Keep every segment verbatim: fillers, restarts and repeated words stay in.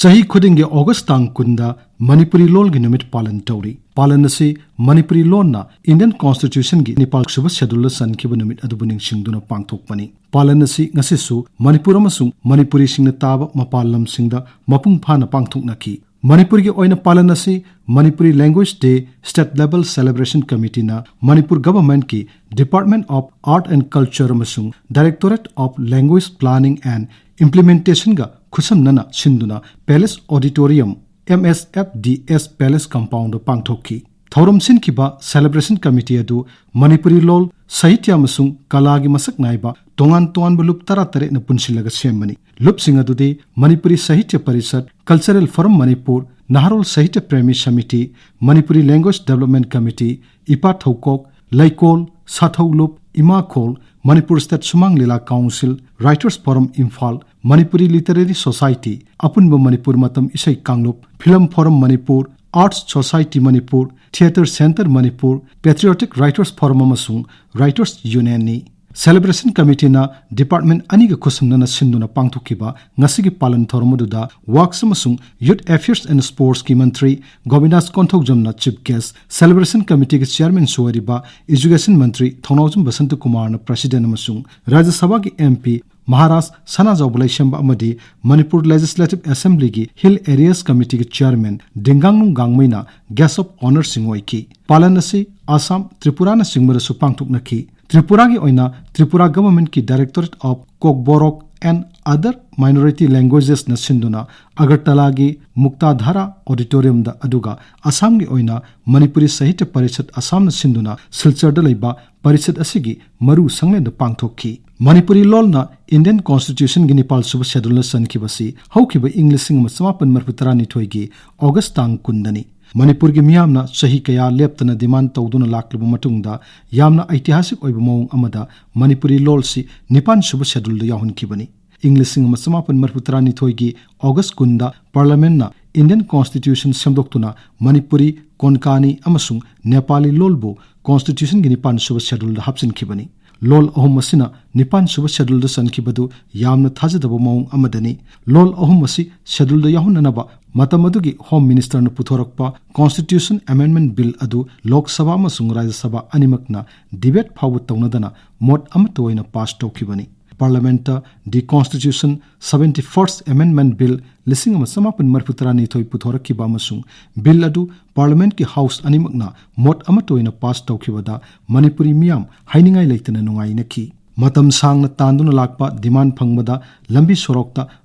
ꯆꯍꯤ ꯈꯨꯗꯤꯡꯒꯤ ꯑꯣꯒꯁ ꯇꯥꯡ ꯀꯨꯟꯗ ꯃꯅꯤꯄꯨꯔꯤ ꯂꯣꯜꯒꯤ ꯅꯨꯃꯤꯠ ꯄꯥꯂꯟ ꯇꯧꯔꯤ꯫ ꯄꯥꯂꯟ ꯑꯁꯤ ꯃꯅꯤꯄꯨꯔꯤ ꯂꯣꯟꯅ Indian Constitutionꯒꯤ ꯅꯤꯄꯥꯜ ꯁꯨꯕ schedule ꯁꯟꯈꯤꯕ ꯅꯨꯃꯤꯠ ꯑꯗꯨꯕꯨ ꯅꯤꯡꯁꯤꯡꯗꯨꯅ ꯄꯥꯡꯊꯣꯛꯄꯅꯤ꯫ ꯄꯥꯂꯟ ꯑꯁꯤ ꯉꯁꯤꯁꯨ ꯃꯅꯤꯄꯨꯔ ꯑꯃꯁꯨꯡ ꯃꯅꯤꯄꯨꯔꯤꯁꯤꯡꯅ ꯇꯥꯕ ꯃꯄꯥꯟ ꯂꯝꯁꯤꯡꯗ ꯃꯄꯨꯡ ꯐꯥꯅ ꯄꯥꯡꯊꯣꯛꯅꯈꯤ꯫ ꯃꯅꯤꯄꯨꯔꯒꯤ ꯑꯣꯏꯅ ꯄꯥꯂꯟ ꯑꯁꯤ Manipuri Language Day State Level Celebration Committeeꯅ Manipur governmentꯀꯤ Department of Art and Culture ꯑꯃꯁꯨꯡ Directorate of Language Planning and Implementationꯒ ꯈꯨꯠꯁꯝꯅꯅ ꯁꯤꯟꯗꯨꯅ Palace Auditorium, M S F D S Palace Compoundꯗ ꯄꯥꯡꯊꯣꯛꯈꯤ꯫ ꯊꯧꯔꯝ ꯁꯤꯟꯈꯤꯕ celebration committee ꯑꯗꯨ ꯃꯅꯤꯄꯨꯔꯤ ꯂꯣꯜ, ꯁꯥꯍꯤꯇ꯭ꯌ ꯑꯃꯁꯨꯡ ꯀꯂꯥꯒꯤ ꯃꯁꯛ ꯅꯥꯏꯕ ꯇꯣꯉꯥꯟ ꯇꯣꯉꯥꯟꯕ ꯂꯨꯞ ꯇꯔꯥꯇꯔꯦꯠꯅ ꯄꯨꯟꯁꯤꯜꯂꯒ ꯁꯦꯝꯕꯅꯤ꯫ ꯂꯨꯞꯁꯤꯡ ꯑꯗꯨꯗꯤ ꯃꯅꯤꯄꯨꯔꯤ ꯁꯥꯍꯤꯇ꯭ꯌ ꯄꯔꯤꯁꯠ, Cultural Forum ꯃꯅꯤꯄꯨꯔ, ꯅꯍꯥꯔꯣꯜ ꯁꯥꯍꯤꯇ꯭ꯌ Premi samiti, Manipuri Language Development Committee, ꯏꯄꯥ ꯊꯧꯀꯣꯛ, ꯂꯩꯀꯣꯜ, ꯁꯥꯊꯧ ꯂꯨꯞ, ꯏꯃꯥꯈꯣꯜ, ꯃꯅꯤꯄꯨꯔ State ꯁꯨꯃꯥꯡ ꯂꯤꯂꯥ Council, Writers Forum Imphal, Manipuri Literary Society, ꯑꯄꯨꯟꯕ ꯃꯅꯤꯄꯨꯔ ꯃꯇꯝ ꯏꯁꯩ ꯀꯥꯡꯂꯨꯞ, Film Forum Manipur, Arts Society Manipur, Theatre Centre Manipur, Patriotic Writers Forum ꯑꯃꯁꯨꯡ Writers Unionꯅꯤ꯫ Celebration Committeeꯅ department ꯑꯅꯤꯒ ꯈꯨꯠꯁꯝꯅꯅ ꯁꯤꯟꯗꯨꯅ ꯄꯥꯡꯊꯣꯛꯈꯤꯕ ꯉꯁꯤꯒꯤ ꯄꯥꯂꯟ ꯊꯧꯔꯝ ꯑꯗꯨꯗ Works ꯑꯃꯁꯨꯡ Youth Affairs and Sportsꯀꯤ Mantri ꯒꯣꯕꯤꯟꯗꯥꯁ ꯀꯣꯟꯊꯧꯖꯝꯅ chief guest, celebration committeeꯒꯤ chairmanꯁꯨ ꯑꯣꯏꯔꯤꯕ education ꯃꯟꯇ꯭ꯔꯤ ꯊꯧꯅꯥꯎꯖꯝ ꯕꯁꯟꯇ ꯀꯨꯃꯥꯔꯅ president ꯑꯃꯁꯨꯡ ꯔꯥꯖ꯭ꯌ ꯁꯚꯥꯒꯤ MP ꯃꯍꯥꯔꯥꯖ ꯁꯅꯥꯖꯥꯎꯕ ꯂꯩꯁꯦꯝꯕ ꯑꯃꯗꯤ Manipur Legislative Assemblyꯒꯤ Hill Areas Committeeꯒꯤ chairman ꯗꯤꯡꯒꯥꯡꯅꯨꯡ ꯒꯥꯡꯃꯩꯅ guest of honourꯁꯤꯡ ꯑꯣꯏꯈꯤ꯫ ꯄꯥꯂꯟ ꯑꯁꯤ ꯑꯁꯥꯝ, ꯇ꯭ꯔꯤꯄꯨꯔꯥꯅꯆꯤꯡꯕꯗꯁꯨ ꯄꯥꯡꯊꯣꯛꯅꯈꯤ꯫ ꯇ꯭ꯔꯤꯄꯨꯔꯥꯒꯤ ꯑꯣꯏꯅ Tripura governmentꯀꯤ Directorate of Kokborok and Other Minority Languagesꯅ ꯁꯤꯟꯗꯨꯅ ꯑꯒꯔꯇꯂꯥꯒꯤ ꯃꯨꯛꯇꯥꯙꯥꯔꯥ Auditoriumꯗ, ꯑꯗꯨꯒ ꯑꯁꯥꯝꯒꯤ ꯑꯣꯏꯅ ꯃꯅꯤꯄꯨꯔꯤ ꯁꯥꯍꯤꯇ꯭ꯌ ꯄꯔꯤꯁꯠ ꯑꯁꯥꯝꯅ ꯁꯤꯟꯗꯨꯅ ꯁꯤꯜꯆꯔꯗ ꯂꯩꯕ ꯄꯔꯤꯁꯠ ꯑꯁꯤꯒꯤ ꯃꯔꯨ ꯁꯪꯂꯦꯟꯗ ꯄꯥꯡꯊꯣꯛꯈꯤ꯫ ꯃꯅꯤꯄꯨꯔꯤ ꯂꯣꯜꯅ Indian Constitutionꯒꯤ ꯅꯤꯄꯥꯜ ꯁꯨꯕ scheduleꯅ ꯆꯟꯈꯤꯕꯁꯤ ꯍꯧꯈꯤꯕ ꯏꯪ ꯂꯤꯁꯤꯡ ꯑꯃ ꯆꯃꯥꯄꯟ ꯃꯔꯤꯐꯨ ꯇꯔꯥꯅꯤꯊꯣꯏꯒꯤ ꯑꯣꯒꯁ ꯇꯥꯡ ꯀꯨꯟꯗꯅꯤ꯫ ꯃꯅꯤꯄꯨꯔꯒꯤ ꯃꯤꯌꯥꯝꯅ ꯆꯍꯤ ꯀꯌꯥ ꯂꯦꯞꯇꯅ demand ꯇꯧꯗꯨꯅ ꯂꯥꯛꯂꯕ ꯃꯇꯨꯡꯗ ꯌꯥꯝꯅ ꯑꯩꯇꯤꯍꯥꯁꯤꯛ ꯑꯣꯏꯕ ꯃꯑꯣꯡ ꯑꯃꯗ ꯃꯅꯤꯄꯨꯔꯤ ꯂꯣꯜꯁꯤ ꯅꯤꯄꯥꯟ ꯁꯨꯕ scheduleꯗ ꯌꯥꯎꯍꯟꯈꯤꯕꯅꯤ꯫ ꯏꯪ ꯂꯤꯁꯤꯡ ꯑꯃ ꯆꯃꯥꯄꯟ ꯃꯔꯤꯐꯨ ꯇꯔꯥꯅꯤꯊꯣꯏꯒꯤ ꯑꯣꯒꯁ ꯀꯨꯟꯗ Parliamentꯅ Indian Constitution ꯁꯦꯝꯗꯣꯛꯇꯨꯅ ꯃꯅꯤꯄꯨꯔꯤ, ꯀꯣꯟꯀꯥꯅꯤ ꯑꯃꯁꯨꯡ ꯅꯦꯄꯥꯂꯤ ꯂꯣꯜꯕꯨ Constitutionꯒꯤ ꯅꯤꯄꯥꯟ ꯁꯨꯕ scheduleꯗ ꯍꯥꯞꯆꯤꯟꯈꯤꯕꯅꯤ꯫ ꯂꯣꯜ ꯑꯍꯨꯝ ꯑꯁꯤꯅ ꯅꯤꯄꯥꯟ ꯁꯨꯕ ꯁꯦꯗꯨꯜꯗ ꯆꯟꯈꯤꯕꯗꯨ ꯌꯥꯝꯅ ꯊꯥꯖꯗꯕ ꯃꯑꯣꯡ ꯑꯃꯗꯅꯤ꯫ ꯂꯣꯜ ꯑꯍꯨꯝ ꯑꯁꯤ ꯁꯦꯗꯨꯜꯗ ꯌꯥꯎꯍꯟꯅꯅꯕ ꯃꯇꯝ ꯑꯗꯨꯒꯤ ꯍꯣꯝ ꯃꯤꯅꯤꯁꯇꯔꯅ ꯄꯨꯊꯣꯔꯛꯄ ꯀꯣꯟꯁꯇꯤꯇ꯭ꯌꯨꯁꯟ ꯑꯦꯃꯦꯟꯗꯃꯦꯟꯠ ꯕꯤꯜ ꯑꯗꯨ ꯂꯣꯛ ꯁꯚꯥ ꯑꯃꯁꯨꯡ ꯔꯥꯖ꯭ꯌ ꯁꯚꯥ ꯑꯅꯤꯃꯛꯅ ꯗꯤꯕꯦꯠ ꯐꯥꯎꯕ ꯇꯧꯅꯗꯅ ꯃꯣꯠ ꯑꯃꯠꯇ ꯑꯣꯏꯅ ꯄꯥꯁ ꯇꯧꯈꯤꯕꯅꯤ꯫ ꯄꯥꯔꯂꯤꯌꯥꯃꯦꯟꯠꯇ The Constitution seventy first Amendment Bill ꯂꯤꯁꯤꯡ ꯑꯃ ꯆꯃꯥꯄꯟ ꯃꯔꯤꯐꯨ ꯇꯔꯥꯅꯤꯊꯣꯏ ꯄꯨꯊꯣꯔꯛꯈꯤꯕ ꯑꯃꯁꯨꯡ ꯕꯤꯜ ꯑꯗꯨ ꯄꯥꯔꯂꯤꯌꯥꯃꯦꯟꯠꯀꯤ ꯍꯥꯎꯁ ꯑꯅꯤꯃꯛꯅ ꯃꯣꯠ ꯑꯃꯠꯇ ꯑꯣꯏꯅ ꯄꯥꯁ ꯇꯧꯈꯤꯕꯗ ꯃꯅꯤꯄꯨꯔꯤ ꯃꯤꯌꯥꯝ ꯍꯥꯏꯅꯤꯡꯉꯥꯏ ꯂꯩꯇꯅ ꯅꯨꯡꯉꯥꯏꯅꯈꯤ꯫ ꯃꯇꯝ ꯁꯥꯡꯅ ꯇꯥꯟꯗꯨꯅ ꯂꯥꯛꯄ ꯗꯤꯃꯥꯟ ꯐꯪꯕꯗ ꯂꯝꯕꯤ ꯁꯣꯔꯣꯛꯇ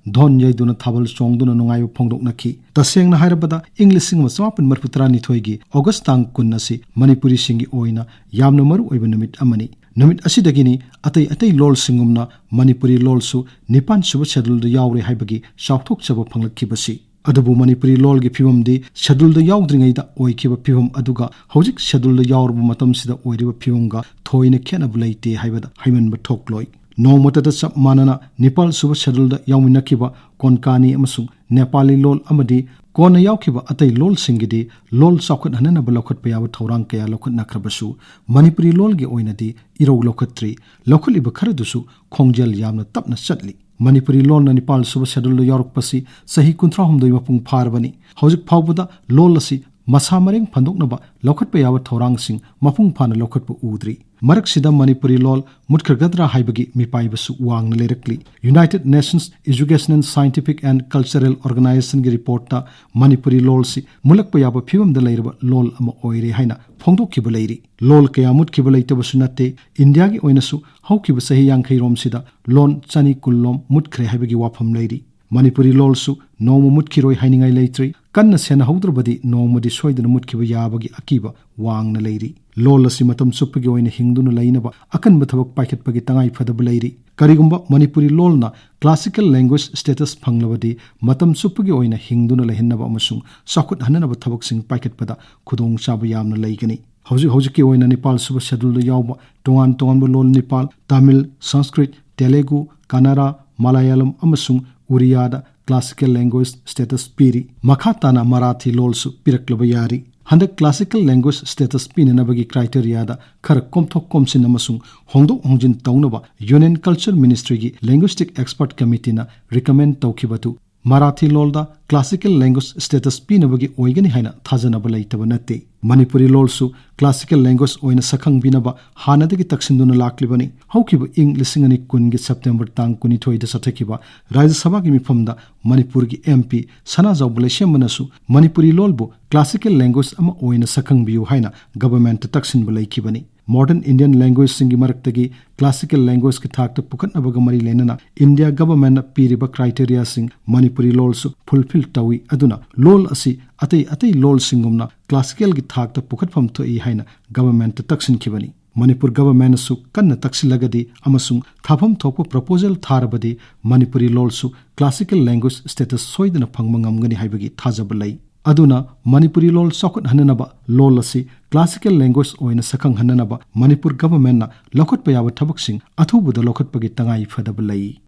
ꯙꯣꯟ ꯌꯩꯗꯨꯅ ꯊꯥꯕꯜ ꯆꯣꯡꯗꯨꯅ ꯅꯨꯡꯉꯥꯏꯕ ꯐꯣꯡꯗꯣꯛꯅꯈꯤ꯫ ꯇꯁꯦꯡꯅ ꯍꯥꯏꯔꯕꯗ, ꯏꯪ ꯂꯤꯁꯤꯡ ꯑꯃ ꯆꯃꯥꯄꯟ ꯃꯔꯤꯐꯨ ꯇꯔꯥꯅꯤꯊꯣꯏꯒꯤ ꯑꯣꯒꯁ ꯇꯥꯡ ꯀꯨꯟ ꯑꯁꯤ ꯃꯅꯤꯄꯨꯔꯤꯁꯤꯡꯒꯤ ꯑꯣꯏꯅ ꯌꯥꯝꯅ ꯃꯔꯨ ꯑꯣꯏꯕ ꯅꯨꯃꯤꯠ ꯑꯃꯅꯤ꯫ ꯅꯨꯃꯤꯠ ꯑꯁꯤꯗꯒꯤꯅꯤ ꯑꯇꯩ ꯑꯇꯩ ꯂꯣꯜꯁꯤꯡꯒꯨꯝꯅ ꯃꯅꯤꯄꯨꯔꯤ ꯂꯣꯜꯁꯨ ꯅꯤꯄꯥꯟ ꯁꯨꯕ ꯁꯦꯗꯨꯜꯗ ꯌꯥꯎꯔꯦ ꯍꯥꯏꯕꯒꯤ ꯆꯥꯎꯊꯣꯛꯆꯕ ꯐꯪꯂꯛꯈꯤꯕꯁꯤ꯫ ꯑꯗꯨꯕꯨ ꯃꯅꯤꯄꯨꯔꯤ ꯂꯣꯜꯒꯤ ꯐꯤꯕꯝꯗꯤ ꯁꯦꯗꯨꯜꯗ ꯌꯥꯎꯗ꯭ꯔꯤꯉꯩꯗ ꯑꯣꯏꯈꯤꯕ ꯐꯤꯕꯝ ꯑꯗꯨꯒ ꯍꯧꯖꯤꯛ ꯁꯦꯗꯨꯜꯗ ꯌꯥꯎꯔꯕ ꯃꯇꯝꯁꯤꯗ ꯑꯣꯏꯔꯤꯕ ꯐꯤꯕꯝꯒ ꯊꯣꯏꯅ ꯈꯦꯠꯅꯕ ꯂꯩꯇꯦ ꯍꯥꯏꯕꯗ ꯍꯥꯏꯃꯟꯕ ꯊꯣꯛꯂꯣꯏ꯫ ꯅꯣꯡꯃꯇꯗ ꯆꯞ ꯃꯥꯟꯅꯅ ꯅꯤꯄꯥꯜ ꯁꯨꯕ ꯁꯦꯗꯨꯜꯗ ꯌꯥꯎꯃꯤꯟꯅꯈꯤꯕ ꯀꯣꯟꯀꯥꯅꯤ ꯑꯃꯁꯨꯡ ꯅꯦꯄꯥꯂꯤ ꯂꯣꯜ ꯑꯃꯗꯤ ꯀꯣꯟꯅ ꯌꯥꯎꯈꯤꯕ ꯑꯇꯩ ꯂꯣꯜꯁꯤꯡꯒꯤꯗꯤ ꯂꯣꯜ ꯆꯥꯎꯈꯠꯍꯟꯅꯅꯕ ꯂꯧꯈꯠꯄ ꯌꯥꯕ ꯊꯧꯔꯥꯡ ꯀꯌꯥ ꯂꯧꯈꯠꯅꯈ꯭ꯔꯕꯁꯨ, ꯃꯅꯤꯄꯨꯔꯤ ꯂꯣꯜꯒꯤ ꯑꯣꯏꯅꯗꯤ ꯏꯔꯧ ꯂꯧꯈꯠꯇ꯭ꯔꯤ꯫ ꯂꯧꯈꯠꯂꯤꯕ ꯈꯔꯗꯨꯁꯨ ꯈꯣꯡꯖꯦꯜ ꯌꯥꯝꯅ ꯇꯞꯅ ꯆꯠꯂꯤ꯫ ꯃꯅꯤꯄꯨꯔꯤ ꯂꯣꯜꯅ ꯅꯤꯄꯥꯜ ꯁꯨꯕ ꯁꯦꯗꯨꯜꯗ ꯌꯥꯎꯔꯛꯄꯁꯤ ꯆꯍꯤ ꯀꯨꯟꯊ꯭ꯔꯥꯍꯨꯝꯗꯣꯏ ꯃꯄꯨꯡ ꯐꯥꯔꯕꯅꯤ꯫ ꯍꯧꯖꯤꯛ ꯐꯥꯎꯕꯗ ꯂꯣꯜ ꯑꯁꯤ ꯃꯁꯥ ꯃꯔꯦꯡ ꯐꯟꯗꯣꯛꯅꯕ ꯂꯧꯈꯠꯄ ꯌꯥꯕ ꯊꯧꯔꯥꯡꯁꯤꯡ ꯃꯄꯨꯡ ꯐꯥꯅ ꯂꯧꯈꯠꯄ ꯎꯗ꯭ꯔꯤ꯫ ꯃꯔꯛꯁꯤꯗ ꯃꯅꯤꯄꯨꯔꯤ ꯂꯣꯜ ꯃꯨꯠꯈ꯭ꯔꯒꯗ꯭ꯔꯥ ꯍꯥꯏꯕꯒꯤ ꯃꯤꯄꯥꯏꯕꯁꯨ ꯋꯥꯡꯅ ꯂꯩꯔꯛꯂꯤ꯫ United Nations Educational, Scientific and Cultural Organizationꯒꯤ ꯔꯤꯄꯣꯔꯠꯇ Manipuri ꯂꯣꯜꯁꯤ ꯃꯨꯠꯂꯛꯄ ꯌꯥꯕ ꯐꯤꯕꯝꯗ ꯂꯩꯔꯕ ꯂꯣꯜ ꯑꯃ ꯑꯣꯏꯔꯦ ꯍꯥꯏꯅ ꯐꯣꯡꯗꯣꯛꯈꯤꯕ ꯂꯩꯔꯤ꯫ ꯂꯣꯜ ꯀꯌꯥ ꯃꯨꯠꯈꯤꯕ ꯂꯩꯇꯕꯁꯨ ꯅꯠꯇꯦ꯫ ꯏꯟꯗꯤꯌꯥꯒꯤ ꯑꯣꯏꯅꯁꯨ ꯍꯧꯈꯤꯕ ꯆꯍꯤ ꯌꯥꯡꯈꯩ ꯔꯣꯝꯁꯤꯗ ꯂꯣꯟ ꯆꯅꯤ ꯀꯨꯟ ꯂꯣꯝ ꯃꯨꯠꯈ꯭ꯔꯦ ꯍꯥꯏꯕꯒꯤ ꯋꯥꯐꯝ ꯂꯩꯔꯤ꯫ ꯃꯅꯤꯄꯨꯔꯤ ꯂꯣꯜꯁꯨ ꯅꯣꯡꯃ ꯃꯨꯠꯈꯤꯔꯣꯏ ꯍꯥꯏꯅꯤꯡꯉꯥꯏ ꯂꯩꯇ꯭ꯔꯤ꯫ ꯀꯟꯅ ꯁꯦꯟꯅꯍꯧꯗ꯭ꯔꯕꯗꯤ ꯅꯣꯡꯃꯗꯤ ꯁꯣꯏꯗꯅ ꯃꯨꯠꯈꯤꯕ ꯌꯥꯕꯒꯤ ꯑꯀꯤꯕ ꯋꯥꯡꯅ ꯂꯩꯔꯤ꯫ ꯂꯣꯜ ꯑꯁꯤ ꯃꯇꯝ ꯆꯨꯞꯄꯒꯤ ꯑꯣꯏꯅ ꯍꯤꯡꯗꯨꯅ ꯂꯩꯅꯕ ꯑꯀꯟꯕ ꯊꯕꯛ ꯄꯥꯏꯈꯠꯄꯒꯤ ꯇꯉꯥꯏ ꯐꯗꯕ ꯂꯩꯔꯤ꯫ ꯀꯔꯤꯒꯨꯝꯕ ꯃꯅꯤꯄꯨꯔꯤ ꯂꯣꯜꯅ classical language status ꯐꯪꯂꯕꯗꯤ ꯃꯇꯝ ꯆꯨꯞꯄꯒꯤ ꯑꯣꯏꯅ ꯍꯤꯡꯗꯨꯅ ꯂꯩꯍꯟꯅꯕ ꯑꯃꯁꯨꯡ ꯆꯥꯎꯈꯠꯍꯟꯅꯅꯕ ꯊꯕꯛꯁꯤꯡ ꯄꯥꯏꯈꯠꯄꯗ ꯈꯨꯗꯣꯡꯆꯥꯕ ꯌꯥꯝꯅ ꯂꯩꯒꯅꯤ꯫ ꯍꯧꯖꯤꯛ ꯍꯧꯖꯤꯛꯀꯤ ꯑꯣꯏꯅ ꯅꯤꯄꯥꯜ ꯁꯨꯕ ꯁꯦꯗꯨꯜꯗ ꯌꯥꯎꯕ ꯇꯣꯉꯥꯟ ꯇꯣꯉꯥꯟꯕ ꯂꯣꯜ ꯅꯤꯄꯥꯜ, ꯇꯥꯃꯤꯜ, ꯁꯪꯁꯀ꯭ꯔꯤꯠ, ꯇꯦꯂꯦꯒꯨ, ꯀꯅꯥꯔꯥ, ꯃꯂꯌꯥꯂꯝ ꯑꯃꯁꯨꯡ ꯎꯔꯤꯌꯥꯗ classical language status ꯄꯤꯔꯤ꯫ ꯃꯈꯥ ꯇꯥꯅ ꯃꯔꯥꯊꯤ ꯂꯣꯜꯁꯨ ꯄꯤꯔꯛꯂꯕ ꯌꯥꯔꯤ꯫ ꯍꯟꯗꯛ classical language status ꯄꯤꯅꯅꯕꯒꯤ criteriaꯗ ꯈꯔ ꯀꯣꯝꯊꯣꯛ ꯀꯣꯝꯁꯤꯟ ꯑꯃꯁꯨꯡ ꯍꯣꯡꯗꯣꯛ ꯍꯣꯡꯖꯤꯟ ꯇꯧꯅꯕ Union Culture Ministryꯒꯤ Linguistic Expert Committeeꯅ recommend ꯇꯧꯈꯤꯕꯗꯨ ꯃꯔꯥꯊꯤ ꯂꯣꯜꯗ classical language status ꯄꯤꯅꯕꯒꯤ ꯑꯣꯏꯒꯅꯤ ꯍꯥꯏꯅ ꯊꯥꯖꯅꯕ ꯂꯩꯇꯕ ꯅꯠꯇꯦ꯫ ꯃꯅꯤꯄꯨꯔꯤ ꯂꯣꯜꯁꯨ classical language ꯑꯣꯏꯅ ꯁꯛꯈꯪꯕꯤꯅꯕ ꯍꯥꯟꯅꯗꯒꯤ ꯇꯛꯁꯤꯟꯗꯨꯅ ꯂꯥꯛꯂꯤꯕꯅꯤ꯫ ꯍꯧꯈꯤꯕ ꯏꯪ ꯂꯤꯁꯤꯡ ꯑꯅꯤ ꯀꯨꯟꯒꯤ September ꯇꯥꯡ ꯀꯨꯟꯅꯤꯊꯣꯏꯗ ꯆꯠꯊꯈꯤꯕ ꯔꯥꯖ꯭ꯌ ꯁꯚꯥꯒꯤ ꯃꯤꯐꯝꯗ ꯃꯅꯤꯄꯨꯔꯒꯤ MP ꯁꯅꯥꯖꯥꯎꯕ ꯂꯩꯁꯦꯝꯕꯅꯁꯨ ꯃꯅꯤꯄꯨꯔꯤ ꯂꯣꯜꯕꯨ classical language ꯑꯃ ꯑꯣꯏꯅ ꯁꯛꯈꯪꯕꯤꯌꯨ ꯍꯥꯏꯅ governmentꯇ ꯇꯛꯁꯤꯟꯕ ꯂꯩꯈꯤꯕꯅꯤ꯫ Modern Indian languageꯁꯤꯡꯒꯤ ꯃꯔꯛꯇꯒꯤ classical languagekoꯒꯤ ꯊꯥꯛꯇ ꯄꯨꯈꯠꯅꯕꯒ ꯃꯔꯤ ꯂꯩꯅꯅ India governmentꯅ ꯄꯤꯔꯤꯕ criteriaꯁꯤꯡ ꯃꯅꯤꯄꯨꯔꯤ ꯂꯣꯜꯁꯨ fulfil ꯇꯧꯏ꯫ ꯑꯗꯨꯅ ꯂꯣꯜ ꯑꯁꯤ ꯑꯇꯩ ꯑꯇꯩ ꯂꯣꯜꯁꯤꯡꯒꯨꯝꯅ classicalꯒꯤ ꯊꯥꯛꯇ ꯄꯨꯈꯠꯐꯝ ꯊꯣꯛꯏ ꯍꯥꯏꯅ governmentꯇ ꯇꯛꯁꯤꯟꯈꯤꯕꯅꯤ꯫ ꯃꯅꯤꯄꯨꯔ governmentꯅꯁꯨ ꯀꯟꯅ ꯇꯛꯁꯤꯜꯂꯒꯗꯤ ꯑꯃꯁꯨꯡ ꯊꯥꯐꯝ ꯊꯣꯛꯄ proposal ꯊꯥꯔꯕꯗꯤ Manipuri ꯂꯣꯜꯁꯨ classical language status ꯁꯣꯏꯗꯅ ꯐꯪꯕ ꯉꯝꯒꯅꯤ ꯍꯥꯏꯕꯒꯤ ꯊꯥꯖꯕ ꯂꯩ꯫ ꯑꯗꯨꯅ ꯃꯅꯤꯄꯨꯔꯤ ꯂꯣꯜ ꯆꯥꯎꯈꯠꯍꯟꯅꯅꯕ, ꯂꯣꯜ ꯑꯁꯤ classical language ꯑꯣꯏꯅ ꯁꯛꯈꯪꯍꯟꯅꯅꯕ ꯃꯅꯤꯄꯨꯔ governmentꯅ ꯂꯧꯈꯠꯄ ꯌꯥꯕ ꯊꯕꯛꯁꯤꯡ ꯑꯊꯨꯕꯗ ꯂꯧꯈꯠꯄꯒꯤ ꯇꯉꯥꯏ ꯐꯗꯕ ꯂꯩ꯫